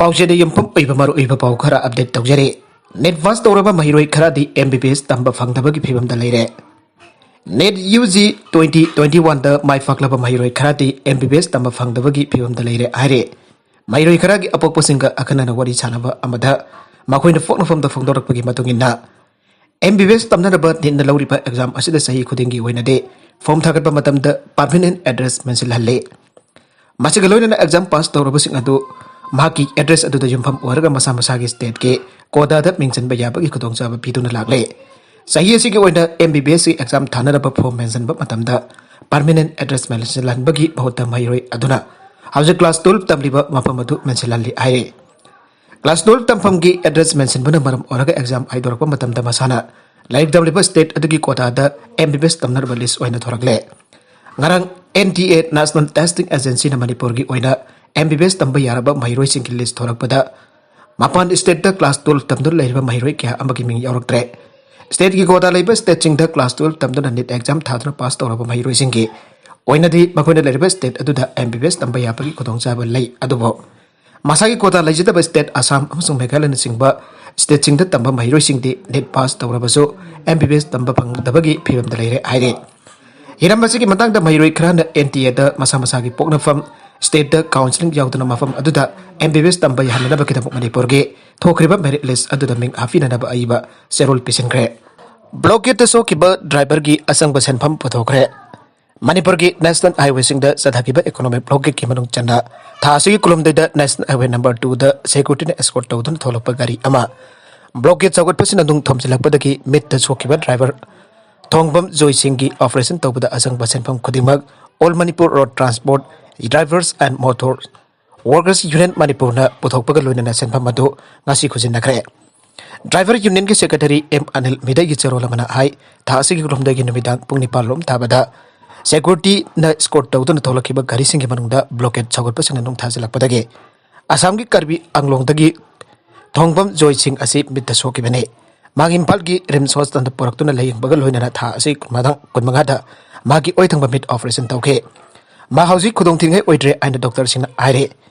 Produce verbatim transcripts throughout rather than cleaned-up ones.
ꯄꯥꯎꯆꯦꯗ ꯌꯨꯝꯐꯝ ꯑꯣꯏꯕ ꯃꯔꯨꯑꯣꯏꯕ ꯄꯥꯎ ꯈꯔ ꯑꯞꯗꯦꯠ ꯇꯧꯖꯔꯤ꯫ ꯅꯦꯠ ꯄꯥꯁ ꯇꯧꯔꯕ ꯃꯍꯩꯔꯣꯏ ꯈꯔꯗꯤ ꯑꯦꯝ ꯕꯤ ꯕꯤ ꯑꯦꯁ ꯇꯝꯕ ꯐꯪꯗꯕꯒꯤ ꯐꯤꯕꯝꯗ ꯂꯩꯔꯦ꯫ Net U G twenty twenty ꯋꯥꯟꯗ ꯃꯥꯏ ꯄꯥꯛꯂꯕ ꯃꯍꯩꯔꯣꯏ ꯈꯔꯗꯤ ꯑꯦꯝ ꯕꯤ ꯕꯤ ꯑꯦꯁ ꯇꯝꯕ ꯐꯪꯗꯕꯒꯤ ꯐꯤꯕꯝꯗ ꯂꯩꯔꯦ ꯍꯥꯏꯔꯦ꯫ ꯃꯍꯩꯔꯣꯏ ꯈꯔꯒꯤ ꯑꯄꯣꯛꯄꯁꯤꯡꯒ ꯑꯈꯟꯅꯅ ꯋꯥꯔꯤ ꯁꯥꯟꯅꯕ ꯑꯃꯗ ꯃꯈꯣꯏꯅ ꯄꯣꯛꯅꯐꯝꯗ ꯐꯣꯡꯗꯣꯔꯛꯄꯒꯤ ꯃꯇꯨꯡ ꯏꯟꯅ, ꯑꯦꯝ ꯕꯤ ꯕꯤ ꯑꯦꯁ ꯇꯝꯅꯅꯕ ꯅꯤꯠꯅ ꯂꯧꯔꯤꯕ ꯑꯦꯛꯖꯥꯝ ꯑꯁꯤꯗ ꯆꯍꯤ ꯈꯨꯗꯤꯡꯒꯤ ꯑꯣꯏꯅꯗꯤ ꯐꯣꯝ ꯊꯥꯒꯠꯄ ꯃꯇꯝꯗ ꯄꯥꯔꯃꯤꯅꯦꯟ ꯑꯦꯗ꯭ꯔꯦꯁ ꯃꯦꯟꯁꯤꯜꯍꯜꯂꯤ꯫ ꯃꯁꯤꯒ ꯂꯣꯏꯅꯅ ꯑꯦꯛꯖꯥꯝ ꯄꯥꯁ ꯇꯧꯔꯕꯁꯤꯡ ꯑꯗꯨ ꯃꯍꯥꯛꯀꯤ ꯑꯦꯗ꯭ꯔꯦꯁ ꯑꯗꯨꯗ ꯌꯨꯝꯐꯝ ꯑꯣꯏꯔꯒ ꯃꯁꯥ ꯃꯁꯥꯒꯤ ꯁ꯭ꯇꯦꯠꯀꯤ ꯀꯣꯇꯥꯗ ꯃꯤꯡ ꯆꯟꯕ ꯌꯥꯕꯒꯤ ꯈꯨꯗꯣꯡꯆꯥꯕ ꯄꯤꯗꯨꯅ ꯂꯥꯛꯂꯦ꯫ ꯆꯍꯤ ꯑꯁꯤꯒꯤ ꯑꯣꯏꯅ ꯑꯦꯝ ꯕꯤ ꯕꯤ ꯑꯦꯁꯀꯤ ꯑꯦꯛꯖꯥꯝ ꯊꯥꯅꯅꯕ ꯐꯣꯝ ꯃꯦꯟꯁꯤꯟꯕ ꯃꯇꯝꯗ ꯄꯥꯔꯃꯤꯅꯦꯟ ꯑꯦꯗ꯭ꯔꯦꯁ ꯃꯦꯟꯁꯤꯜꯍꯟꯕꯒꯤ ꯃꯍꯨꯠꯇ ꯃꯍꯩꯔꯣꯏ ꯑꯗꯨꯅ ꯍꯧꯖꯤꯛ ꯀ꯭ꯂꯥꯁ ꯇꯨꯋꯦꯜꯐ ꯇꯝꯂꯤꯕ ꯃꯐꯝ ꯑꯗꯨ ꯃꯦꯟꯁꯤꯜꯍꯜꯂꯤ ꯍꯥꯏꯔꯤ꯫ ꯀ꯭ꯂꯥꯁ ꯇꯨꯋꯦꯜꯐ ꯇꯝꯐꯝꯒꯤ ꯑꯦꯗ꯭ꯔꯦꯁ ꯃꯦꯟꯁꯤꯟꯕꯅ ꯃꯔꯝ ꯑꯣꯏꯔꯒ ꯑꯦꯛꯖꯥꯝ ꯍꯥꯏꯗꯣꯔꯛꯄ ꯃꯇꯝꯗ ꯃꯁꯥꯅ ꯂꯥꯏꯔꯤꯛ ꯇꯝꯂꯤꯕ ꯁ꯭ꯇꯦꯠ ꯑꯗꯨꯒꯤ ꯀꯣꯇꯥꯗ ꯑꯦꯝ ꯕꯤ ꯕꯤ ꯑꯦꯁ ꯇꯝꯅꯅꯕ ꯂꯤꯁ ꯑꯣꯏꯅ ꯊꯣꯔꯛꯂꯦ꯫ ꯉꯔꯥꯡ N T A, National Testing Agencyꯅ ꯃꯅꯤꯄꯨꯔꯒꯤ ꯑꯣꯏꯅ ꯑꯦꯝ ꯕꯤ ꯕꯤ ꯑꯦꯁ ꯇꯝꯕ ꯌꯥꯔꯕ ꯃꯍꯩꯔꯣꯏꯁꯤꯡꯒꯤ ꯂꯤꯁ ꯊꯣꯔꯛꯄꯗ ꯃꯄꯥꯟ ꯁ꯭ꯇꯦꯠꯇ ꯀ꯭ꯂꯥꯁ ꯇꯨꯋꯦꯜꯐ ꯇꯝꯗꯨꯅ ꯂꯩꯔꯤꯕ ꯃꯍꯩꯔꯣꯏ ꯀꯌꯥ ꯑꯃꯒꯤ ꯃꯤꯡ ꯌꯥꯎꯔꯛꯇ꯭ꯔꯦ꯫ ꯁ꯭ꯇꯦꯠꯀꯤ ꯀꯣꯇꯥ ꯂꯩꯕ ꯁ꯭ꯇꯦꯠꯁꯤꯡꯗ ꯀ꯭ꯂꯥꯁ ꯇꯨꯋꯦꯜꯐ ꯇꯝꯗꯨꯅ ꯅꯤꯠ ꯑꯦꯛꯖꯥꯝ ꯊꯥꯗꯨꯅ ꯄꯥꯁ ꯇꯧꯔꯕ ꯃꯍꯩꯔꯣꯏꯁꯤꯡꯒꯤ ꯑꯣꯏꯅꯗꯤ ꯃꯈꯣꯏꯅ ꯂꯩꯔꯤꯕ ꯁ꯭ꯇꯦꯠ ꯑꯗꯨꯗ ꯑꯦꯝ ꯕꯤ ꯕꯤ ꯑꯦꯁ ꯇꯝꯕ ꯌꯥꯕꯒꯤ ꯈꯨꯗꯣꯡꯆꯥꯕ ꯂꯩ꯫ ꯑꯗꯨꯕꯨ ꯃꯁꯥꯒꯤ ꯀꯣꯇꯥ ꯂꯩꯖꯗꯕ ꯁ꯭ꯇꯦꯠ ꯑꯁꯥꯝ ꯑꯃꯁꯨꯡ ꯃꯦꯘꯥꯂꯌꯅꯆꯤꯡꯕ ꯁ꯭ꯇꯦꯠꯁꯤꯡꯗ ꯇꯝꯕ ꯃꯍꯩꯔꯣꯏꯁꯤꯡꯗꯤ ꯅꯤꯠ ꯄꯥꯁ ꯇꯧꯔꯕꯁꯨ ꯑꯦꯝ ꯕꯤ ꯕꯤ ꯑꯦꯁ ꯇꯝꯕ ꯐꯪꯗꯕꯒꯤ ꯐꯤꯕꯝꯗ ꯂꯩꯔꯦ ꯍꯥꯏꯔꯤ꯫ ꯍꯤꯔꯝ ꯑꯁꯤꯒꯤ ꯃꯇꯥꯡꯗ ꯃꯍꯩꯔꯣꯏ ꯈꯔꯅ ꯑꯦꯟ ꯇꯤ ꯑꯦꯗ ꯃꯁꯥ ꯃꯁꯥꯒꯤ ꯄꯣꯛꯅꯐꯝ ꯁ꯭ꯇꯦꯠꯇ ꯀꯥꯎꯟꯁꯤꯂꯤꯡ ꯌꯥꯎꯗꯅ ꯃꯐꯝ ꯑꯗꯨꯗ ꯑꯦꯝ ꯕꯤ ꯕꯤ ꯑꯦꯁ ꯇꯝꯕ ꯌꯥꯍꯟꯅꯅꯕꯒꯤꯗꯃꯛ ꯃꯅꯤꯄꯨꯔꯒꯤ ꯊꯣꯛꯈ꯭ꯔꯤꯕ ꯃꯦꯔꯤꯠ ꯂꯤꯁ ꯑꯗꯨꯗ ꯃꯤꯡ ꯍꯥꯞꯄꯤꯅꯅꯕ ꯑꯏꯕ ꯆꯦꯔꯣꯜ ꯄꯤꯁꯤꯟꯈ꯭ꯔꯦ꯫ ꯕ꯭ꯂꯣꯀꯦꯠꯇ ꯁꯣꯛꯈꯤꯕ ꯗ꯭ꯔꯥꯏꯚꯔꯒꯤ ꯑꯆꯪꯕ ꯁꯦꯟꯐꯝ ꯄꯨꯊꯣꯛꯈ꯭ꯔꯦ꯫ ꯃꯅꯤꯄꯨꯔꯒꯤ ꯅꯦꯁꯅꯦꯜ ꯍꯥꯏꯋꯦꯁꯤꯡꯗ ꯆꯠꯊꯈꯤꯕ ꯏꯀꯣꯅꯣꯃꯤꯛ ꯕ꯭ꯂꯣꯀꯦꯠꯀꯤ ꯃꯅꯨꯡ ꯆꯟꯅ ꯊꯥ ꯑꯁꯤꯒꯤ ꯀꯨꯟꯍꯨꯝꯗꯣꯏꯗ ꯅꯦꯁꯅꯦꯜ ꯍꯥꯏꯋꯦ ꯅꯝꯕꯔ ꯇꯨꯗ ꯁꯦꯀ꯭ꯌꯨꯔꯤꯇꯤꯅ ꯑꯦꯁꯀꯣꯔꯠ ꯇꯧꯗꯨꯅ ꯊꯣꯛꯂꯛꯄ ꯒꯥꯔꯤ ꯑꯃ ꯕ꯭ꯂꯣꯀꯦꯠ ꯆꯥꯎꯈꯠꯄꯁꯤꯅ ꯅꯨꯡ ꯊꯣꯝꯖꯤꯜꯂꯛꯄꯗꯒꯤ ꯃꯤꯠꯇ ꯁꯣꯛꯈꯤꯕ ꯗ꯭ꯔꯥꯏꯚꯔ ꯊꯣꯡꯕꯝ ꯖꯣꯏ ꯁꯤꯡꯒꯤ ꯑꯣꯄꯔꯦꯁꯟ ꯇꯧꯕꯗ ꯑꯆꯪꯕ ꯁꯦꯟꯐꯝ ꯈꯨꯗꯤꯡꯃꯛ All Manipur Road Transport Drivers and Motor Workers Union ꯃꯅꯤꯄꯨꯔꯅ ꯄꯨꯊꯣꯛꯄꯒ ꯂꯣꯏꯅꯅ ꯁꯦꯟꯐꯝ ꯑꯗꯨ ꯉꯁꯤ ꯈꯨꯖꯤꯟꯅꯈ꯭ꯔꯦ꯫ ꯗ꯭ꯔꯥꯏꯚꯔ ꯌꯨꯅꯤꯌꯟꯒꯤ ꯁꯦꯀ꯭ꯔꯦꯇꯔꯤ ꯑꯦꯝ ꯑꯅꯤꯜ ꯃꯤꯗꯩꯒꯤ ꯆꯦꯔꯣꯜ ꯑꯃꯅ ꯍꯥꯏ, ꯊꯥ ꯑꯁꯤꯒꯤ ꯀꯨꯟꯍꯨꯝꯗꯣꯏꯒꯤ ꯅꯨꯃꯤꯗꯥꯡ ꯄꯨꯡ ꯅꯤꯄꯥꯟ ꯂꯣꯝ ꯊꯥꯕꯗ ꯁꯦꯀ꯭ꯌꯨꯔꯤꯇꯤꯅ ꯑꯦꯁꯀꯣꯔꯠ ꯇꯧꯗꯨꯅ ꯊꯣꯛꯂꯛꯈꯤꯕ ꯒꯥꯔꯤꯁꯤꯡꯒꯤ ꯃꯅꯨꯡꯗ ꯕ꯭ꯂꯣꯀꯦꯠ ꯁꯧꯒꯠꯄꯁꯤꯡꯅ ꯅꯨꯡ ꯊꯥꯖꯤꯜꯂꯛꯄꯗꯒꯤ ꯑꯁꯥꯝꯒꯤ ꯀꯥꯔꯕꯤ ꯑꯪꯂꯣꯡꯗꯒꯤ ꯊꯣꯡꯕꯝ ꯖꯣꯏ ꯁꯤꯡ ꯑꯁꯤ ꯃꯤꯠꯇ ꯁꯣꯛꯈꯤꯕꯅꯤ꯫ ꯃꯍꯥꯛ ꯏꯝꯐꯥꯜꯒꯤ ꯔꯤꯝꯁ ꯍꯣꯁꯄꯤꯇꯥꯜꯗ ꯄꯨꯔꯛꯇꯨꯅ ꯂꯥꯌꯦꯡꯕꯒ ꯂꯣꯏꯅꯅ ꯊꯥ ꯑꯁꯤ ꯀꯨꯟꯃꯉꯥꯗ ꯃꯍꯥꯛꯀꯤ ꯑꯣꯏ ꯊꯪꯕ ꯃꯤꯠ ꯑꯣꯄꯔꯦꯁꯟ ꯇꯧꯈꯤ꯫ ꯃꯥ ꯍꯧꯖꯤꯛ ꯈꯨꯗꯣꯡ ꯊꯤꯅꯤꯡꯉꯥꯏ ꯑꯣꯏꯗ꯭ꯔꯦ ꯍꯥꯏꯅ ꯗꯣꯛꯇꯔꯁꯤꯡꯅ ꯍꯥꯏꯔꯤ꯫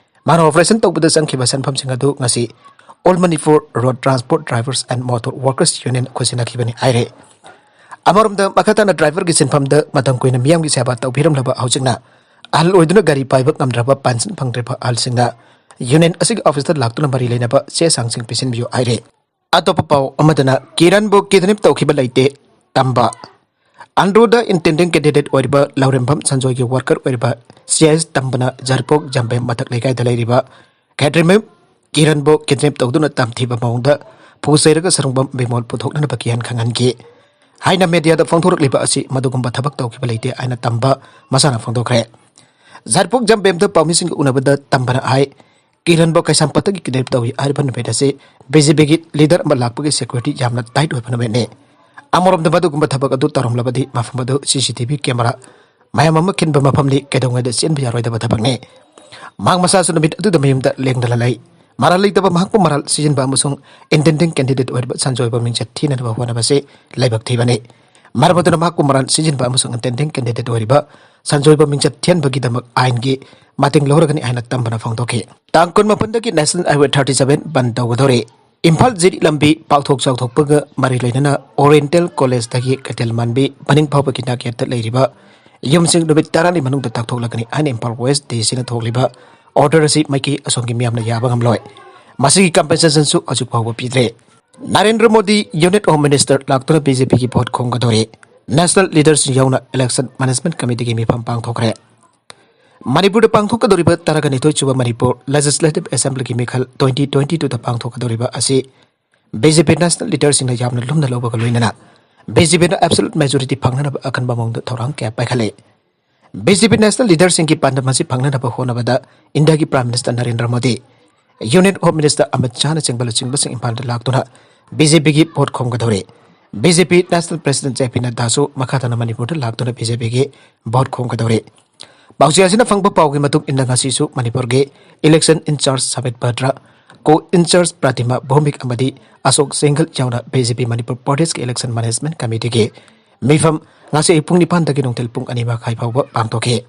ꯃꯥꯅ ꯑꯣꯄꯔꯦꯁꯟ ꯇꯧꯕꯗ ꯆꯪꯈꯤꯕ ꯁꯦꯟꯐꯝꯁꯤꯡ ꯑꯗꯨ ꯉꯁꯤ All Manipur Road Transport Drivers and Motor Workers Union ꯈꯨꯠꯁꯤꯟꯅꯈꯤꯕꯅꯤ ꯍꯥꯏꯔꯦ꯫ ꯑꯃꯔꯣꯝꯗ ꯃꯈꯥ ꯇꯥꯅ ꯗ꯭ꯔꯥꯏꯚꯔꯒꯤ ꯁꯤꯟꯐꯝꯗ ꯃꯇꯝ ꯀꯨꯏꯅ ꯃꯤꯌꯥꯝꯒꯤ ꯁꯦꯕꯥ ꯇꯧꯕꯤꯔꯝꯂꯕ ꯍꯧꯖꯤꯛꯅ ꯑꯍꯜ ꯑꯣꯏꯗꯨꯅ ꯒꯥꯔꯤ ꯄꯥꯏꯕ ꯉꯝꯗ꯭ꯔꯕ ꯄꯦꯟꯁꯟ ꯐꯪꯗ꯭ꯔꯤꯕ ꯑꯍꯜꯁꯤꯡꯅ ꯌꯨꯅꯤꯌꯟ ꯑꯁꯤꯒꯤ ꯑꯣꯐꯤꯁꯇ ꯂꯥꯛꯇꯨꯅ ꯃꯔꯤ ꯂꯩꯅꯕ ꯆꯦ ꯆꯥꯡꯁꯤꯡ ꯄꯤꯁꯤꯟꯕꯤꯌꯨ ꯍꯥꯏꯔꯦ꯫ ꯑꯇꯣꯞꯄ ꯄꯥꯎ ꯑꯃꯗꯅ ꯀꯤꯔꯟꯕꯨ ꯀꯤꯗꯅꯦꯞ ꯇꯧꯈꯤꯕ ꯂꯩꯇꯦ ꯇꯝꯕ꯫ ꯑꯟꯗ꯭ꯔꯣꯗ ꯏꯟꯇꯦꯟꯗꯤꯡ ꯀꯦꯟꯗꯤꯗꯦꯠ ꯑꯣꯏꯔꯤꯕ ꯂꯧꯔꯦꯝꯕꯝ ꯁꯟꯖꯣꯏꯒꯤ ꯋꯥꯔꯀꯔ ꯑꯣꯏꯔꯤꯕ ꯁꯤ ꯑꯥꯏ ꯑꯦꯁ ꯇꯝꯕꯅ ꯖꯔꯄꯣꯛ ꯖꯝꯕꯦꯝ ꯃꯊꯛ ꯂꯩꯀꯥꯏꯗ ꯂꯩꯔꯤꯕ ꯈꯦꯇ꯭ꯔꯤꯃꯌꯨꯝ ꯀꯤꯔꯟꯕꯨ ꯀꯤꯗꯅꯦꯞ ꯇꯧꯗꯨꯅ ꯇꯝꯊꯤꯕ ꯃꯑꯣꯡꯗ ꯐꯨ ꯆꯩꯔꯒ ꯁꯔꯨꯡꯕꯝ ꯕꯤꯃꯣꯜ ꯄꯨꯊꯣꯛꯅꯅꯕ ꯀꯤꯍꯟ ꯈꯪꯍꯟꯈꯤ ꯍꯥꯏꯅ ꯃꯦꯗꯤꯌꯥꯗ ꯐꯣꯡꯗꯣꯔꯛꯂꯤꯕ ꯑꯁꯤ ꯃꯗꯨꯒꯨꯝꯕ ꯊꯕꯛ ꯇꯧꯈꯤꯕ ꯂꯩꯇꯦ ꯍꯥꯏꯅ ꯇꯝꯕ ꯃꯁꯥꯅ ꯐꯣꯡꯗꯣꯛꯈ꯭ꯔꯦ꯫ ꯖꯔꯄꯣꯛ ꯖꯝꯕꯦꯝꯗ ꯄꯥꯎꯃꯤꯁꯤꯡꯒ ꯎꯅꯕꯗ ꯇꯝꯕꯅ ꯍꯥꯏ, ꯀꯤꯔꯟꯕꯨ ꯀꯩꯁꯥꯝꯄꯥꯠꯇꯒꯤ ꯀꯤꯗꯅꯦꯞ ꯇꯧꯏ ꯍꯥꯏꯔꯤꯕ ꯅꯨꯃꯤꯠ ꯑꯁꯤ ꯕꯤ ꯖꯦ ꯄꯤꯒꯤ ꯂꯤꯗꯔ ꯑꯃ ꯂꯥꯛꯄꯒꯤ ꯁꯦꯀ꯭ꯌꯨꯔꯤꯇꯤ ꯌꯥꯝꯅ ꯇꯥꯏꯠ ꯑꯣꯏꯕ ꯅꯨꯃꯤꯠꯅꯤ꯫ ꯑꯃꯔꯣꯝꯗ ꯃꯗꯨꯒꯨꯝꯕ ꯊꯕꯛ ꯑꯗꯨ ꯇꯧꯔꯝꯂꯕꯗꯤ ꯃꯐꯝ ꯑꯗꯨ ꯁꯤ ꯁꯤ ꯇꯤ ꯚꯤ ꯀꯦꯃꯦꯔꯥ ꯃꯌꯥꯝ ꯑꯃ ꯈꯤꯟꯕ ꯃꯐꯝꯅꯤ, ꯀꯩꯗꯧꯉꯩꯗ ꯆꯦꯟꯕ ꯌꯥꯔꯣꯏꯗꯕ ꯊꯕꯛꯅꯤ꯫ ꯃꯍꯥꯛ ꯃꯁꯥꯁꯨ ꯅꯨꯃꯤꯠ ꯑꯗꯨꯗ ꯃꯌꯨꯝꯗ ꯂꯦꯡꯗꯅ ꯂꯩ꯫ ꯃꯔꯥꯜ ꯂꯩꯇꯕ ꯃꯍꯥꯛꯄꯨ ꯃꯔꯥꯜ ꯁꯤꯖꯤꯟꯕ ꯑꯃꯁꯨꯡ ꯏꯟꯇꯦꯟꯗꯤꯡ ꯀꯦꯟꯗꯤꯗꯦꯠ ꯑꯣꯏꯔꯤꯕ ꯁꯟꯖꯣꯏꯕꯨ ꯃꯤꯡꯆꯠ ꯊꯤꯅꯅꯕ ꯍꯣꯠꯅꯕꯁꯤ ꯂꯥꯏꯕꯛ ꯊꯤꯕꯅꯤ꯫ ꯃꯔꯝ ꯑꯗꯨꯅ ꯃꯍꯥꯛꯄꯨ ꯃꯔꯥꯜ ꯁꯤꯖꯤꯟꯕ ꯑꯃꯁꯨꯡ ꯏꯟꯇꯦꯟꯗꯤꯡ ꯀꯦꯟꯗꯤꯗꯦꯠ ꯑꯣꯏꯔꯤꯕ ꯁꯟꯖꯣꯏꯕꯨ ꯃꯤꯡꯆꯠ ꯊꯤꯍꯟꯕꯒꯤꯗꯃꯛ ꯑꯥꯏꯟꯒꯤ ꯃꯇꯦꯡ ꯂꯧꯔꯒꯅꯤ ꯍꯥꯏꯅ ꯇꯝꯕꯅ ꯐꯣꯡꯗꯣꯛꯈꯤ꯫ ꯇꯥꯡ ꯀꯨꯟꯃꯥꯄꯟꯗꯒꯤ National Highway thirty seven ꯕꯟꯗ ꯇꯧꯒꯗꯧꯔꯤ꯫ ꯏꯝꯐꯥꯜ ꯖꯤꯔꯤ ꯂꯝꯕꯤ ꯄꯥꯛꯊꯣꯛ ꯆꯥꯎꯊꯣꯛꯄꯒ ꯃꯔꯤ ꯂꯩꯅꯅ ꯑꯣꯔꯤꯌꯦꯟꯇꯦꯜ ꯀꯣꯂꯦꯖꯇꯒꯤ ꯀꯩꯊꯦꯜ ꯃꯥꯟꯕꯤ ꯃꯅꯤꯡ ꯐꯥꯎꯕꯒꯤ ꯅꯥꯛꯌꯦꯠꯇ ꯂꯩꯔꯤꯕ ꯌꯨꯝꯁꯤꯡ ꯅꯨꯃꯤꯠ ꯇꯔꯥꯅꯤ ꯃꯅꯨꯡꯗ ꯇꯥꯛꯊꯣꯛꯂꯒꯅꯤ ꯍꯥꯏꯅ ꯏꯝꯐꯥꯜ ꯋꯦꯁ ꯗꯤ ꯁꯤꯅ ꯊꯣꯛꯂꯤꯕ ꯑꯣꯔꯗꯔ ꯑꯁꯤ ꯃꯥꯏꯀꯩ ꯑꯁꯣꯝꯒꯤ ꯃꯤꯌꯥꯝꯅ ꯌꯥꯕ ꯉꯝꯂꯣꯏ꯫ ꯃꯁꯤꯒꯤ ꯀꯝꯄꯦꯟꯁꯦꯁꯟꯁꯨ ꯍꯧꯖꯤꯛ ꯐꯥꯎꯕ ꯄꯤꯗ꯭ꯔꯦ꯫ Narendra Modi union home minister ꯂꯥꯛꯇꯨꯅ ꯕꯤ ꯖꯦ ꯄꯤꯒꯤ ꯚꯣꯠ ꯈꯣꯝꯒꯗꯧꯔꯤ꯫ ꯅꯦꯁꯅꯦꯜ ꯂꯤꯗꯔꯁꯤꯡ ꯌꯥꯎꯅ ꯏꯂꯦꯛꯁꯟ ꯃꯦꯅꯦꯖꯃꯦꯟꯠ ꯀꯃꯤꯇꯤꯒꯤ ꯃꯤꯐꯝ ꯄꯥꯡꯊꯣꯛꯈ꯭ꯔꯦ꯫ ꯃꯅꯤꯄꯨꯔꯗ ꯄꯥꯡꯊꯣꯛꯀꯗꯧꯔꯤꯕ ꯇꯔꯥꯒ ꯅꯤꯊꯣꯏ ꯁꯨꯕ ꯃꯅꯤꯄꯨꯔ ꯂꯦꯖꯤꯁꯂꯦꯇꯤꯚ ꯑꯦꯁꯦꯝꯕ꯭ꯂꯤꯒꯤ ꯃꯤꯈꯜ twenty twenty twoꯗ ꯄꯥꯡꯊꯣꯛꯀꯗꯧꯔꯤꯕ ꯑꯁꯤ ꯕꯤ ꯖꯦ ꯄꯤ ꯅꯦꯁꯅꯦꯜ ꯂꯤꯗꯔꯁꯤꯡꯅ ꯌꯥꯝꯅ ꯂꯨꯝꯅ ꯂꯧꯕꯒ ꯂꯣꯏꯅꯅ ꯕꯤ ꯖꯦ ꯄꯤꯅ ꯑꯦꯕꯁꯣꯂꯨꯠ ꯃꯦꯖꯣꯔꯤꯇꯤ ꯐꯪꯅꯅꯕ ꯑꯀꯟꯕ ꯃꯑꯣꯡꯗ ꯊꯧꯔꯥꯡ ꯀꯌꯥ ꯄꯥꯏꯈꯠꯂꯤ꯫ ꯕꯤ ꯖꯦ ꯄꯤ ꯅꯦꯁꯅꯦꯜ ꯂꯤꯗꯔꯁꯤꯡꯒꯤ ꯄꯥꯟꯗꯝ ꯑꯁꯤ ꯐꯪꯅꯅꯕ ꯍꯣꯠꯅꯕꯗ ꯏꯟꯗꯤꯌꯥꯒꯤ prime minister Narendra Modi, union home minister Amit ꯁꯥꯍꯅꯆꯤꯡꯕ ꯂꯨꯆꯤꯡꯕꯁꯤꯡ ꯏꯝꯐꯥꯜꯗ ꯂꯥꯛꯇꯨꯅ ꯕꯤ ꯖꯦ ꯄꯤꯒꯤ ꯚꯣꯠ ꯈꯣꯝꯒꯗꯧꯔꯤ꯫ B J P national president J P ꯅꯗ꯭ꯗꯥꯁꯨ ꯃꯈꯥ ꯇꯥꯅ ꯃꯅꯤꯄꯨꯔꯗ ꯂꯥꯛꯇꯨꯅ ꯕꯤ ꯖꯦ ꯄꯤꯒꯤ ꯚꯣꯠ ꯈꯣꯝꯒꯗꯧꯔꯤ꯫ ꯄꯥꯎꯆꯦ ꯑꯁꯤꯅ ꯐꯪꯕ ꯄꯥꯎꯒꯤ ꯃꯇꯨꯡ ꯏꯟꯅ ꯉꯁꯤꯁꯨ ꯃꯅꯤꯄꯨꯔꯒꯤ ꯏꯂꯦꯛꯁꯟ ꯏꯟꯆꯥꯔꯖ ꯁꯃꯤꯠ ꯚꯗ꯭ꯔ, ꯀꯣ ꯏꯟꯆꯥꯔꯖ ꯄ꯭ꯔꯇꯤꯃꯥ ꯚꯧꯃꯤꯛ ꯑꯃꯗꯤ ꯑꯁꯣꯛ ꯁꯤꯡꯘꯜ ꯌꯥꯎꯅ ꯕꯤ ꯖꯦ ꯄꯤ ꯃꯅꯤꯄꯨꯔ ꯄ꯭ꯔꯗꯦꯁꯀꯤ ꯏꯂꯦꯛꯁꯟ ꯃꯦꯅꯦꯖꯃꯦꯟꯠ ꯀꯃꯤꯇꯤꯒꯤ ꯃꯤꯐꯝ ꯉꯁꯤ ꯑꯌꯨꯛ ꯄꯨꯡ ꯅꯤꯄꯥꯟꯗꯒꯤ ꯅꯨꯡꯊꯤꯜ ꯄꯨꯡ ꯑꯅꯤ ꯃꯈꯥꯏ ꯐꯥꯎꯕ ꯄꯥꯡꯊꯣꯛꯈꯤ꯫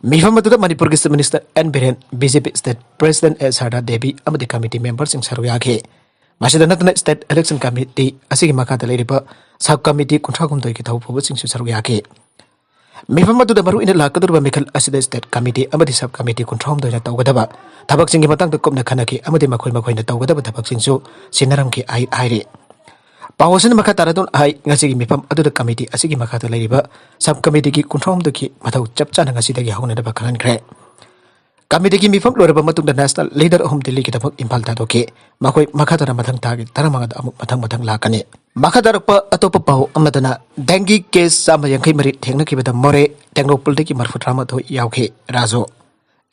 ꯃꯤꯐꯝ ꯑꯗꯨꯗ ꯃꯅꯤꯄꯨꯔꯒꯤ Chief Minister N Biren, BJP State President A ꯁꯔꯗꯥ Devi ꯑꯃꯗꯤ committee memberꯁꯤꯡ ꯁꯔꯨꯛ ꯌꯥꯈꯤ꯫ ꯃꯁꯤꯗ ꯅꯠꯇꯅ State Election Committee ꯑꯁꯤꯒꯤ ꯃꯈꯥꯗ ꯂꯩꯔꯤꯕ sub committee ꯀꯨꯟꯊ꯭ꯔꯥ ꯍꯨꯝꯗꯣꯏꯒꯤ ꯊꯧ ꯄꯨꯕꯁꯤꯡꯁꯨ ꯁꯔꯨꯛ ꯌꯥꯈꯤ꯫ ꯃꯤꯐꯝ ꯑꯗꯨꯗ ꯃꯔꯨꯑꯣꯏꯅ ꯂꯥꯛꯀꯗꯧꯔꯤꯕ ꯃꯤꯈꯜ ꯑꯁꯤꯗ state committee ꯑꯃꯗꯤ sub committee ꯀꯨꯟꯊ꯭ꯔꯥ ꯍꯨꯝꯗꯣꯏꯅ ꯇꯧꯒꯗꯕ ꯊꯕꯛꯁꯤꯡꯒꯤ ꯃꯇꯥꯡꯗ ꯀꯨꯞꯅ ꯈꯟꯅꯈꯤ ꯑꯃꯗꯤ ꯃꯈꯣꯏ ꯃꯈꯣꯏꯅ ꯇꯧꯒꯗꯕ ꯊꯕꯛꯁꯤꯡꯁꯨ ꯁꯤꯟꯅꯔꯝꯈꯤ ꯍꯥꯏ-, ꯍꯥꯏꯔꯤ꯫ ꯄꯥꯎ ꯑꯁꯤꯅ ꯃꯈꯥ ꯇꯥꯔꯗꯨꯅ ꯍꯥꯏ, ꯉꯁꯤꯒꯤ ꯃꯤꯐꯝ ꯑꯗꯨꯗ committee ꯑꯁꯤꯒꯤ ꯃꯈꯥꯗ ꯂꯩꯔꯤꯕ sub committeeꯒꯤ ꯀꯨꯟꯊ꯭ꯔꯥ ꯍꯨꯝꯗꯣꯏꯒꯤ ꯃꯊꯧ ꯆꯞ ꯆꯥꯅ ꯉꯁꯤꯗꯒꯤ ꯍꯧꯅꯅꯕ ꯈꯪꯍꯟꯈ꯭ꯔꯦ꯫ Committeeꯒꯤ ꯃꯤꯐꯝ ꯂꯣꯏꯔꯕ ꯃꯇꯨꯡꯗ national leader ꯑꯍꯨꯝ ꯗꯤꯜꯂꯤꯒꯤꯗꯃꯛ ꯏꯝꯐꯥꯜ ꯊꯥꯗꯣꯛꯈꯤ꯫ ꯃꯈꯣꯏ ꯃꯈꯥ ꯇꯥꯅ ꯃꯊꯪ ꯊꯥꯒꯤ ꯇꯔꯥꯃꯉꯥꯗ ꯑꯃꯨꯛ ꯃꯊꯪ ꯃꯊꯪ ꯂꯥꯛꯀꯅꯤ꯫ ꯃꯈꯥ ꯇꯥꯔꯛꯄ ꯑꯇꯣꯞꯄ ꯄꯥꯎ ꯑꯃꯗꯅ dengue case ꯆꯥꯝꯃ ꯌꯥꯡꯈꯩ ꯃꯔꯤ ꯊꯦꯡꯅꯈꯤꯕꯗ ꯃꯣꯔꯦ ꯇꯦꯡꯅꯧꯄꯜꯗꯒꯤ ꯃꯔꯐꯨ ꯇꯔꯥꯃꯥꯊꯣꯏ ꯌꯥꯎꯈꯤ꯫ ꯔꯥꯖꯨ꯫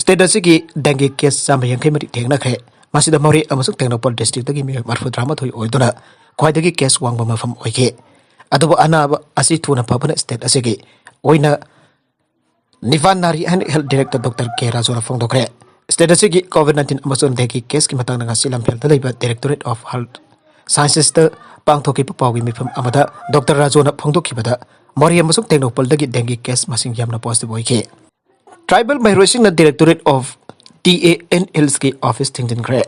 State ꯑꯁꯤꯒꯤ dengue case ꯆꯥꯝꯃ ꯌꯥꯡꯈꯩ ꯃꯔꯤ ꯊꯦꯡꯅꯈ꯭ꯔꯦ꯫ ꯃꯁꯤꯗ ꯃꯣꯔꯦ ꯑꯃꯁꯨꯡ ꯇꯦꯡꯅꯧꯄꯜ districtꯇꯒꯤ ꯃꯤꯑꯣꯏ ꯃꯔꯐꯨ ꯇꯔꯥꯃꯥꯊꯣꯏ ꯑꯣꯏꯗꯨꯅ ꯈ꯭ꯋꯥꯏꯗꯒꯤ case ꯋꯥꯡꯕ ꯃꯐꯝ ꯑꯣꯏꯈꯤ꯫ ꯑꯗꯨꯕꯨ ꯑꯅꯥꯕ ꯑꯁꯤ ꯊꯨꯅ ꯐꯕꯅ state ꯑꯁꯤꯒꯤ ꯑꯣꯏꯅ ꯅꯤꯄꯥꯟ ꯅꯥꯔꯤ ꯍꯥꯏꯅ health director Doctor K ꯔꯥꯖꯨꯅ ꯐꯣꯡꯗꯣꯛꯈ꯭ꯔꯦ꯫ State ꯑꯁꯤꯒꯤ COVID nineteen ꯑꯃꯁꯨꯡ dengue caseꯀꯤ ꯃꯇꯥꯡꯗ ꯉꯁꯤ ꯂꯝꯐꯦꯜꯗ ꯂꯩꯕ Directorate of Health Scienceꯁꯇ ꯄꯥꯡꯊꯣꯛꯈꯤꯕ ꯄꯥꯎꯒꯤ ꯃꯤꯐꯝ ꯑꯃꯗ Doctor ꯔꯥꯖꯨꯅ ꯐꯣꯡꯗꯣꯛꯈꯤꯕꯗ, ꯃꯣꯔꯦ ꯑꯃꯁꯨꯡ ꯇꯦꯡꯅꯧꯄꯜꯗꯒꯤ dengue case ꯃꯁꯤꯡ ꯌꯥꯝꯅ positive ꯑꯣꯏꯈꯤ꯫ Tribal ꯃꯍꯩꯔꯣꯏꯁꯤꯡꯅ Directorate of TANHILSꯀꯤ office ꯊꯤꯡꯖꯤꯟꯈ꯭ꯔꯦ꯫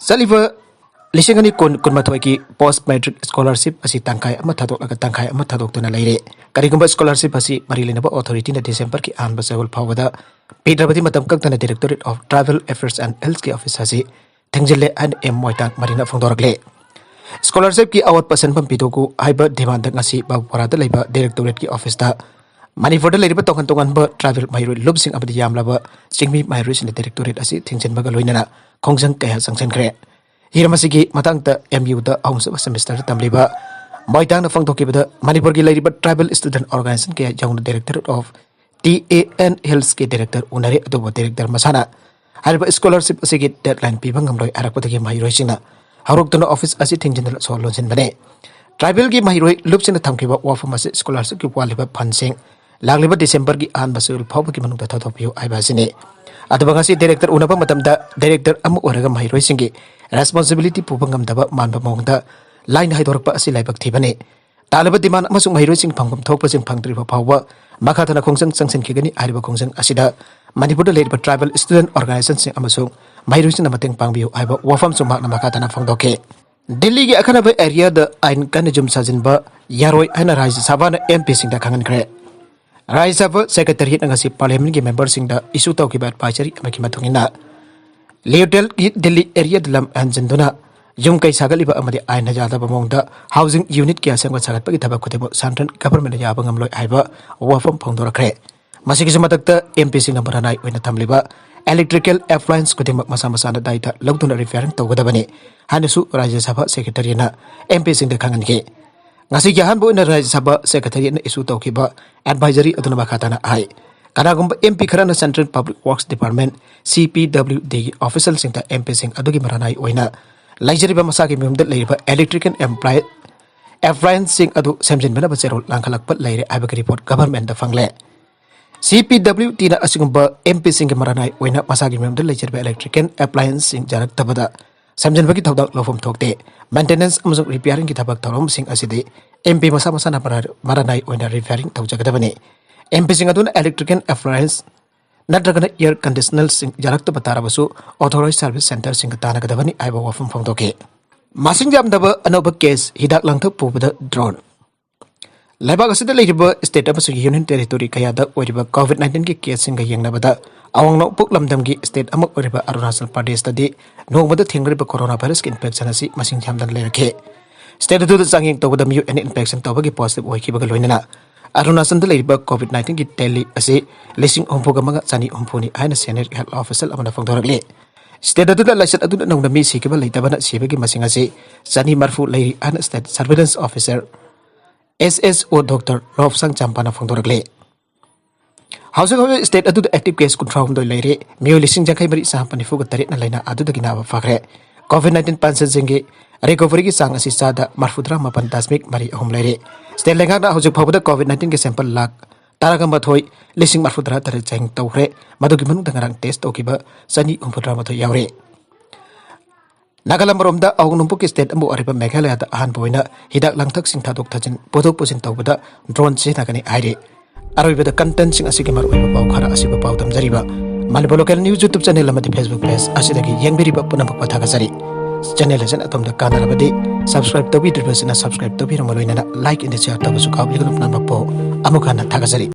ꯆꯠꯂꯤꯕ ꯂꯤꯁꯤꯡ ꯑꯅꯤ ꯀꯨꯟ ꯀꯨꯟꯃꯥꯊꯣꯏꯒꯤ post matric scholarship ꯑꯁꯤ ꯇꯪꯈꯥꯏ ꯑꯃ ꯊꯥꯗꯣꯛꯂꯒ ꯇꯪꯈꯥꯏ ꯑꯃ ꯊꯥꯗꯣꯛꯇꯨꯅ ꯂꯩꯔꯦ꯫ ꯀꯔꯤꯒꯨꯝꯕ scholarship ꯑꯁꯤ ꯃꯔꯤ ꯂꯩꯅꯕ authorityꯅ Decemberꯒꯤ ꯑꯍꯥꯟꯕ ꯆꯌꯣꯜ ꯐꯥꯎꯕꯗ ꯄꯤꯗ꯭ꯔꯕꯗꯤ ꯃꯇꯝ ꯀꯛꯇꯅ Directorate of Tribal Affairs and Healthꯀꯤ office ꯑꯁꯤ ꯊꯤꯡꯖꯤꯜꯂꯦ ꯍꯥꯏꯅ M ꯃꯣꯏꯇꯥꯡ ꯃꯔꯤꯅ ꯐꯣꯡꯗꯣꯔꯛꯂꯦ꯫ Scholarshipꯀꯤ ꯑꯋꯥꯠꯄ ꯁꯦꯟꯐꯝ ꯄꯤꯊꯣꯛꯎ ꯍꯥꯏꯕ demandꯗ ꯉꯁꯤ ꯕꯥꯕꯨꯄꯥꯔꯥꯗ ꯂꯩꯕ Directorateꯀꯤ officeꯇ ꯃꯅꯤꯄꯨꯔꯗ ꯂꯩꯔꯤꯕ ꯇꯣꯉꯥꯟ ꯇꯣꯉꯥꯟꯕ tribal ꯃꯍꯩꯔꯣꯏ ꯂꯨꯞꯁꯤꯡ ꯑꯃꯗꯤ ꯌꯥꯝꯂꯕ ꯆꯤꯡꯃꯤ ꯃꯍꯩꯔꯣꯏꯁꯤꯡꯅ Directorate ꯑꯁꯤ ꯊꯤꯡꯖꯤꯟꯕꯒ ꯂꯣꯏꯅꯅ ꯈꯣꯡꯖꯪ ꯀꯌꯥ ꯆꯪꯁꯤꯟꯈ꯭ꯔꯦ꯫ ꯍꯤꯔꯝ ꯑꯁꯤꯒꯤ ꯃꯇꯥꯡꯗ MUꯗ ꯑꯍꯨꯝꯁꯨꯕ semesterꯗ ꯇꯝꯂꯤꯕ ꯃꯣꯏꯇꯥꯡꯅ ꯐꯣꯡꯗꯣꯛꯈꯤꯕꯗ, ꯃꯅꯤꯄꯨꯔꯒꯤ ꯂꯩꯔꯤꯕ tribal student organization ꯀꯌꯥ ꯌꯥꯎꯅ Directorate of TANHILSꯀꯤ director ꯎꯅꯔꯦ, ꯑꯗꯨꯕꯨ director ꯃꯁꯥꯅ ꯍꯥꯏꯔꯤꯕ scholarship ꯑꯁꯤꯒꯤ deadline ꯄꯤꯕ ꯉꯝꯂꯣꯏ ꯍꯥꯏꯔꯛꯄꯗꯒꯤ ꯃꯍꯩꯔꯣꯏꯁꯤꯡꯅ ꯍꯧꯔꯛꯇꯨꯅ office ꯑꯁꯤ ꯊꯤꯡꯖꯤꯟꯗꯨꯅ ꯁꯣ ꯂꯣꯟꯁꯤꯟꯕꯅꯤ꯫ Tribalꯒꯤ ꯃꯍꯩꯔꯣꯏ ꯂꯨꯞꯁꯤꯡꯅ ꯊꯝꯈꯤꯕ ꯋꯥꯐꯝ ꯑꯁꯤ scholarshipꯀꯤ ꯋꯥꯠꯂꯤꯕ fundꯁꯤꯡ ꯂꯥꯛꯂꯤꯕ Decemberꯒꯤ ꯑꯍꯥꯟꯕ ꯆꯌꯣꯜ ꯐꯥꯎꯕꯒꯤ ꯃꯅꯨꯡꯗ ꯊꯥꯗꯣꯛꯄꯤꯌꯨ ꯍꯥꯏꯕ ꯑꯁꯤꯅꯤ꯫ ꯑꯗꯨꯕꯨ ꯉꯁꯤ director ꯎꯅꯕ ꯃꯇꯝꯗ director ꯑꯃ ꯑꯣꯏꯔꯒ ꯃꯍꯩꯔꯣꯏꯁꯤꯡꯒꯤ responsibility ꯄꯨꯕ ꯉꯝꯗꯕ ꯃꯥꯟꯕ ꯃꯑꯣꯡꯗ line ꯍꯥꯏꯗꯣꯔꯛꯄ ꯑꯁꯤ ꯂꯥꯏꯕꯛ ꯊꯤꯕꯅꯤ꯫ ꯇꯥꯂꯕ demand ꯑꯃꯁꯨꯡ ꯃꯍꯩꯔꯣꯏꯁꯤꯡ ꯐꯪꯐꯝ ꯊꯣꯛꯄꯁꯤꯡ ꯐꯪꯗ꯭ꯔꯤꯕ ꯐꯥꯎꯕ ꯃꯈꯥ ꯇꯥꯅ ꯈꯣꯡꯖꯪ ꯆꯪꯁꯤꯟꯈꯤꯒꯅꯤ꯫ ꯍꯥꯏꯔꯤꯕ ꯈꯣꯡꯖꯪ ꯑꯁꯤꯗ ꯃꯅꯤꯄꯨꯔꯗ ꯂꯩꯔꯤꯕ tribal student organizationꯁꯤꯡ ꯑꯃꯁꯨꯡ ꯃꯍꯩꯔꯣꯏꯁꯤꯡꯅ ꯃꯇꯦꯡ ꯄꯥꯡꯕꯤꯌꯨ ꯍꯥꯏꯕ ꯋꯥꯐꯝꯁꯨ ꯃꯍꯥꯛꯅ ꯃꯈꯥ ꯇꯥꯅ ꯐꯣꯡꯗꯣꯛꯈꯤ꯫ ꯗꯤꯜꯂꯤꯒꯤ ꯑꯈꯟꯅꯕ areaꯗ ꯑꯥꯏꯟ ꯀꯟꯅ ꯌꯨꯝ ꯁꯥꯖꯤꯟꯕ ꯌꯥꯔꯣꯏ ꯍꯥꯏꯅ ꯔꯥꯖ꯭ꯌ ꯁꯚꯥꯅ MPꯁꯤꯡꯗ ꯈꯪꯍꯟꯈ꯭ꯔꯦ꯫ ꯔꯥꯖ꯭ꯌ ꯁꯚꯥ Secretariatꯅ ꯉꯁꯤ Parliamentꯀꯤ memberꯁꯤꯡꯗ issue ꯇꯧꯈꯤꯕ advisory ꯑꯃꯒꯤ ꯃꯇꯨꯡ ꯏꯟꯅ, ꯂꯤꯌꯨꯇꯦꯜꯒꯤ ꯗꯤꯜꯂꯤ areaꯗ ꯂꯝ ꯍꯟꯖꯤꯟꯗꯨꯅ ꯌꯨꯝ ꯀꯩ ꯁꯥꯒꯠꯂꯤꯕ ꯑꯃꯗꯤ ꯑꯥꯏꯟꯅ ꯌꯥꯗꯕ ꯃꯑꯣꯡꯗ housing unit ꯀꯌꯥ ꯁꯦꯝꯒꯠ ꯁꯥꯒꯠꯄꯒꯤ ꯊꯕꯛ ꯈꯨꯗꯤꯡꯃꯛ central governmentꯅ ꯌꯥꯕ ꯉꯝꯂꯣꯏ ꯍꯥꯏꯕ ꯋꯥꯐꯝ ꯐꯣꯡꯗꯣꯔꯛꯈ꯭ꯔꯦ꯫ ꯃꯁꯤꯒꯤꯁꯨ ꯃꯊꯛꯇ, MPꯁꯤꯡꯅ ꯃꯔꯥꯅꯥꯏ ꯑꯣꯏꯅ ꯊꯝꯂꯤꯕ electrical appliance ꯈꯨꯗꯤꯡꯃꯛ ꯃꯁꯥ ꯃꯁꯥꯅ ꯗꯥꯏꯇ ꯂꯧꯗꯨꯅ repairing ꯇꯧꯒꯗꯕꯅꯤ ꯍꯥꯏꯅꯁꯨ ꯔꯥꯖ꯭ꯌ ꯁꯚꯥ Secretariatꯅ MPꯁꯤꯡꯗ ꯈꯪꯍꯟꯈꯤ꯫ ꯉꯁꯤꯒꯤ ꯑꯍꯥꯟꯕ ꯑꯣꯏꯅ ꯔꯥꯖ꯭ꯌ ꯁꯚꯥ Secretariatꯅ issue ꯇꯧꯈꯤꯕ advisory ꯑꯗꯨꯅ ꯃꯈꯥ ꯇꯥꯅ ꯍꯥꯏ, ꯀꯅꯥꯒꯨꯝꯕ MP ꯈꯔꯅ Central Public Works Department, CPWDꯒꯤ officialꯁꯤꯡꯗ MPꯁꯤꯡ ꯑꯗꯨꯒꯤ ꯃꯔꯥꯅꯥꯏ ꯑꯣꯏꯅ ꯂꯩꯖꯔꯤꯕ ꯃꯁꯥꯒꯤ ꯃꯌꯨꯝꯗ ꯂꯩꯔꯤꯕ electrical applianceꯁꯤꯡ ꯑꯗꯨ ꯁꯦꯝꯖꯤꯟꯕꯅꯕ ꯆꯦꯔꯣꯜ ꯂꯥꯡꯈꯠꯂꯛꯄ ꯂꯩꯔꯦ ꯍꯥꯏꯕꯒꯤ report governmentꯗ ꯐꯪꯂꯦ꯫ CPWDꯅ ꯑꯁꯤꯒꯨꯝꯕ MPꯁꯤꯡꯒꯤ ꯃꯔꯥꯅꯥꯏ ꯑꯣꯏꯅ ꯃꯁꯥꯒꯤ ꯃꯌꯨꯝꯗ ꯂꯩꯖꯔꯤꯕ electrical applianceꯁꯤꯡ ꯌꯥꯔꯛꯇꯕꯗ ꯁꯦꯝꯖꯤꯟꯕꯒꯤ ꯊꯧꯗꯥꯡ ꯂꯧꯐꯝ ꯊꯣꯛꯇꯦ꯫ Maintenance ꯑꯃꯁꯨꯡ repairingꯒꯤ ꯊꯕꯛ ꯊꯧꯔꯝꯁꯤꯡ ꯑꯁꯤꯗꯤ MP ꯃꯁꯥ ꯃꯁꯥꯅ ꯃꯔꯥ-, ꯃꯔꯥꯅꯥꯏ ꯑꯣꯏꯅ repairing ꯇꯧꯖꯒꯗꯕꯅꯤ꯫ MPꯁꯤꯡ ꯑꯗꯨꯅ electrical appliance ꯅꯠꯇ꯭ꯔꯒꯅ air conditionerꯁꯤꯡ ꯌꯥꯔꯛꯇꯕ ꯇꯥꯔꯕꯁꯨ authorized service centreꯁꯤꯡꯒ ꯇꯥꯟꯅꯒꯗꯕꯅꯤ ꯍꯥꯏꯕ ꯋꯥꯐꯝ ꯐꯣꯡꯗꯣꯛꯈꯤ꯫ ꯃꯁꯤꯡ ꯌꯥꯝꯗꯕ ꯑꯅꯧꯕ case, ꯍꯤꯗꯥꯛ ꯂꯥꯡꯊꯛ ꯄꯨꯕꯗ drone꯫ ꯂꯩꯕꯥꯛ ꯑꯁꯤꯗ ꯂꯩꯔꯤꯕ state ꯑꯃꯁꯨꯡ union territory ꯀꯌꯥꯗ ꯑꯣꯏꯔꯤꯕ COVID nineteenꯒꯤ caseꯁꯤꯡꯒ ꯌꯦꯡꯅꯕꯗ, ꯑꯋꯥꯡ ꯅꯣꯡꯄꯣꯛ ꯂꯝꯗꯝꯒꯤ state ꯑꯃ ꯑꯣꯏꯔꯤꯕ ꯑꯔꯨꯅꯥꯆꯜ ꯄ꯭ꯔꯗꯦꯁꯇꯗꯤ ꯅꯣꯡꯃꯗ ꯊꯦꯡꯅꯔꯤꯕ coronavirusꯀꯤ infectionꯑꯁꯤ ꯃꯁꯤꯡ ꯌꯥꯝꯗꯅ ꯂꯩꯔꯛꯈꯤ꯫ State ꯑꯗꯨꯗ ꯆꯥꯡꯌꯦꯡ ꯇꯧꯕꯗ ꯃꯤꯑꯣꯏ ꯑꯅꯤ infection ꯇꯧꯕꯒꯤ positive ꯑꯣꯏꯈꯤꯕꯒ ꯂꯣꯏꯅꯅ ꯑꯔꯨꯅꯥꯆꯜꯗ ꯂꯩꯔꯤꯕ COVID nineteenꯒꯤ tally ꯑꯁꯤ ꯂꯤꯁꯤꯡ ꯍꯨꯝꯐꯨꯒ ꯃꯉꯥ ꯆꯅꯤ ꯍꯨꯝꯐꯨꯅꯤ ꯍꯥꯏꯅ senior health official ꯑꯃꯅ ꯐꯣꯡꯗꯣꯔꯛꯂꯤ꯫ State ꯑꯗꯨꯗ ꯂꯥꯏꯆꯠ ꯑꯗꯨꯅ ꯅꯧꯅ ꯃꯤ ꯁꯤꯈꯤꯕ ꯂꯩꯇꯕꯅ ꯁꯤꯕꯒꯤ ꯃꯁꯤꯡ ꯑꯁꯤ ꯆꯅꯤ ꯃꯔꯤꯐꯨ ꯂꯩꯔꯤ ꯍꯥꯏꯅ state surveillance officer, SSO, Doctor ꯂꯣꯞꯁꯥꯡ ꯆꯥꯝꯄꯥꯅ ꯐꯣꯡꯗꯣꯔꯛꯂꯤ꯫ ꯍꯧꯖꯤꯛ ꯍꯧꯖꯤꯛ state ꯑꯗꯨꯗ active case ꯀꯨꯟꯊ꯭ꯔꯥꯍꯨꯝꯗꯣꯏ ꯂꯩꯔꯦ꯫ ꯃꯤꯑꯣꯏ ꯂꯤꯁꯤꯡ ꯌꯥꯡꯈꯩ ꯃꯔꯤ ꯆꯥꯝꯃꯥꯄꯟ ꯅꯤꯐꯨꯒ ꯇꯔꯦꯠꯅ ꯂꯥꯏꯅꯥ ꯑꯗꯨꯗꯒꯤ ꯅꯥꯕ ꯐꯈ꯭ꯔꯦ꯫ COVID nineteen patientꯁꯤꯡꯒꯤ recoveryꯒꯤ ꯆꯥꯡ ꯑꯁꯤ ꯆꯥꯗ ꯃꯔꯤꯐꯨꯇꯔꯥ ꯃꯥꯄꯟ ꯗꯁꯃꯤꯛ ꯃꯔꯤ ꯑꯍꯨꯝ ꯂꯩꯔꯦ꯫ State ꯂꯩꯉꯥꯛꯅ ꯍꯧꯖꯤꯛ ꯐꯥꯎꯕꯗ COVID nineteenꯒꯤ sample ꯂꯥꯈ ꯇꯔꯥꯒ ꯃꯥꯊꯣꯏ ꯂꯤꯁꯤꯡ ꯃꯔꯤꯐꯨꯇꯔꯥ ꯇꯔꯦꯠ ꯆꯥꯡꯌꯦꯡ ꯇꯧꯈ꯭ꯔꯦ꯫ ꯃꯗꯨꯒꯤ ꯃꯅꯨꯡꯗ ꯉꯔꯥꯡ test ꯇꯧꯈꯤꯕ ꯆꯅꯤ ꯍꯨꯝꯐꯨꯇꯔꯥ ꯃꯥꯊꯣꯏ ꯌꯥꯎꯔꯦ꯫ ꯅꯥꯒꯥꯂꯦꯟ ꯃꯔꯣꯝꯗ ꯑꯋꯥꯡ ꯅꯣꯡꯄꯣꯛꯀꯤ state ꯑꯃ ꯑꯣꯏꯔꯤꯕ ꯃꯦꯘꯥꯂꯌꯥꯗ ꯑꯍꯥꯟꯕ ꯑꯣꯏꯅ ꯍꯤꯗꯥꯛ ꯂꯥꯡꯊꯛꯁꯤꯡ ꯊꯥꯗꯣꯛ ꯊꯥꯖꯤꯟ, ꯄꯨꯊꯣꯛ ꯄꯨꯁꯤꯟ ꯇꯧꯕꯗ drone ꯁꯤꯖꯤꯟꯅꯒꯅꯤ ꯍꯥꯏꯔꯤ꯫ ꯑꯔꯣꯏꯕꯗ contentꯁꯤꯡ ꯑꯁꯤꯒꯤ ꯃꯔꯨꯑꯣꯏꯕ ꯄꯥꯎ ꯈꯔ ꯑꯁꯤꯕꯨ ꯄꯥꯎꯗꯝꯖꯔꯤꯕ Manipur Local News YouTube channel ꯑꯃꯗꯤ Facebook page ꯑꯁꯤꯗꯒꯤ ꯌꯦꯡꯕꯤꯔꯤꯕ ꯄꯨꯝꯅꯃꯛꯄꯨ ꯊꯥꯒꯠꯆꯔꯤ꯫ Channel ꯑꯁꯤꯅ ꯑꯗꯣꯝꯗ ꯀꯥꯟꯅꯔꯕꯗꯤ subscribe ꯇꯧꯕꯤꯗ꯭ꯔꯤꯕꯁꯤꯅ subscribe ꯇꯧꯕꯤꯔꯝꯕ ꯂꯣꯏꯅꯅ like and share ꯇꯧꯕꯁꯨ ꯀꯥꯎꯕꯤꯒꯅꯨ꯫ ꯄꯨꯝꯅꯃꯛꯄꯨ ꯑꯃꯨꯛ ꯍꯟꯅ ꯊꯥꯒꯠꯆꯔꯤ꯫